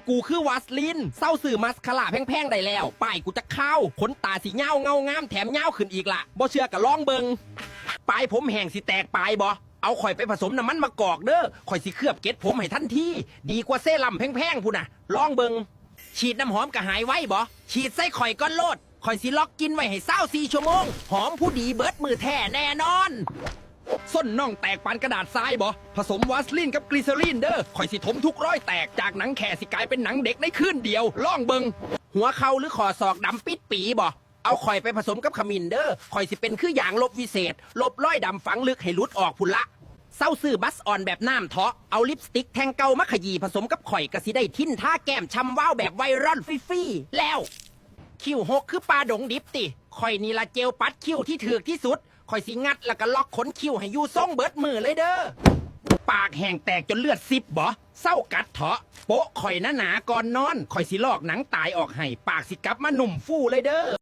ກູຄືວາສລີນ ເຊົາຊື້ມາສຄາຣາແພງໆໄດ້ແລ້ວ. ປ້າຍກູຈັກຄາວ ຂົນຕາຊິຍາວເງົາງາມ ແຖມຍາວຂຶ້ນອີກລະ. ບໍ່ເຊື່ອກໍລອງເບິ່ງ. ປາຍຜົມແຫ້ງຊິແຕກປາຍບໍ່? ເອົາຂ້ອຍໄປຜະສົມນ້ຳມັນມະກອກເດີ້. ຂ້ອຍຊິເຄືອບເກັດຜົມໃຫ້ທັນທີ ດີກວ່າເຊຣຳແພງໆພຸ້ນນະ. ລອງເບິ່ງ. ສີດນ້ຳຫອມກໍຫາຍໄວບໍ່? ສີດໃສ່ຂ້ອຍກ່ອນໂລດ. ຂ້ອຍຊິລັອກກິ່ນໄວ້ໃຫ້ຊາວສີ່ຊົ່ວໂມງ. ຫອມຜູ້ດີເບິດມື້ແທ້ແນ່ນອນ. ສົ້ນນ້ອງແຕກປານກະດາດຊາຍບໍ່? ຜະສົມວາສລີນກັບກລີເຊີລີນເດີ້. ຂ້ອຍຊິຖົມທຸກຮອຍແຕກ ຈາກໜັງແຂ້ຊິກາຍເປັນໜັງເດັກໃນຄືນດຽວ. ລອງເບິ່ງ. ຫົວເຂົ່າ ຫຼື ຂໍ້ສອກດຳປິດປີບໍ່? ເອົາຂ້ອຍໄປຜະສົມກັບຂະມິ້ນເດີ້. ຂ້ອຍຊິເປັນຄືຢາງລົບວິເສດ ລົບຮອຍດຳຝັງເລິກໃຫ້ຫຼຸດອອກພຸ້ນລະ. ເຊົາຊື້ບລັດອອນແບບນ້ຳເທາະ. ເອົາລິບສະຕິກແທ່ງເກົ່າມາຂະຢີ້ ຜະສົມກັບຂ້ອຍ ກໍຊິໄດ້ທິນທາແກ້ມຊ່ຳວາວແບບໄວຣັນຟຣີໆແລ້ວ. ຄິ້ວຫົກຄືປ່າດົງດິບຕິ? ຂ້ອຍນີ້ລະເຈວປັດຄິ້ວທີ່ຖືກທີ່ສຸດ. ຂ້ອຍຊິງັດແລ້ວກໍລັອກຂົນຄິ້ວໃຫ້ຢູ່ຊົງເບິດມື້ເລີຍເດີ້. ປາກແຫ້ງແຕກຈົນເລືອດຊິບບໍ່? ເຊົາກັດເທາະ. ໂປະຂ້ອຍໜາໆກ່ອນນອນ. ຂ້ອຍຊິລອກໜັງຕາຍອອກໃຫ້. ປາກຊິກັບມານຸ້ມຟູເລີຍເດີ້.